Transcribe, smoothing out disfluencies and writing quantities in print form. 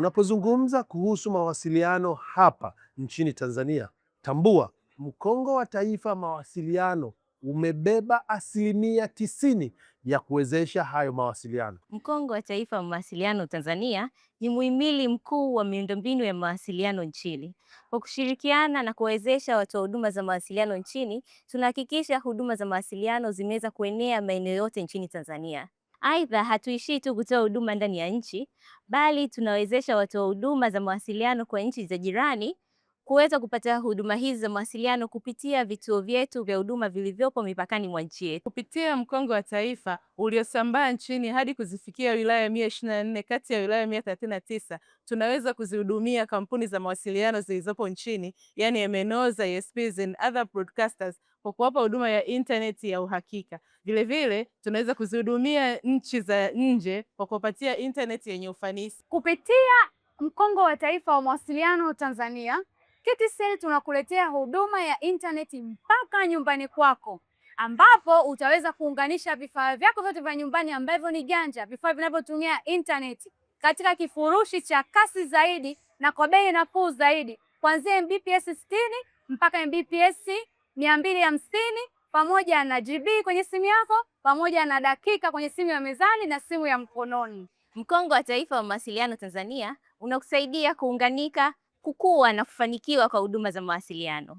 Unapozungumza kuhusu mawasiliano hapa nchini Tanzania, tambua Mkongo wa Taifa Mawasiliano umebeba 90% ya kuwezesha hayo mawasiliano. Mkongo wa Taifa wa Mawasiliano Tanzania ni muhimili mkuu wa miundombinu ya mawasiliano nchini. Kwa kushirikiana na kuwezesha watoa huduma za mawasiliano nchini, tunahakikisha huduma za mawasiliano zimeweza kuenea maeneo yote nchini Tanzania. Aidha, hatuishii tu kutoa huduma ndani ya nchi, bali tunawezesha watoa huduma za mawasiliano kwa nchi za jirani kuweza kupata huduma hizi za mawasiliano kupitia vituo vyetu vya huduma vilivyopo mipakani mwa nchi yetu. Kupitia mkongo wa taifa uliosambaa nchini hadi kuzifikia wilaya 124 kati ya wilaya 139, tunaweza kuzihudumia kampuni za mawasiliano zilizopo nchini, yani MNOs, ISPs and other broadcasters kwa kuwapa huduma ya intaneti ya uhakika. Vilevile tunaweza kuzihudumia nchi za nje kwa kuwapatia intaneti yenye ufanisi. Kupitia mkongo wa taifa wa mawasiliano Tanzania, TTCL tunakuletea huduma ya intaneti mpaka nyumbani kwako, ambapo utaweza kuunganisha vifaa vyako vyote vya nyumbani ambavyo ni janja, vifaa vinavyotumia intaneti katika kifurushi cha kasi zaidi na kwa bei nafuu zaidi, kuanzia Mbps 60 mpaka Mbps 250 pamoja na GB kwenye simu yako pamoja na dakika kwenye simu ya mezani na simu ya mkononi. Mkongo wa Taifa wa Mawasiliano Tanzania unakusaidia kuunganika, kukua na kufanikiwa kwa huduma za mawasiliano.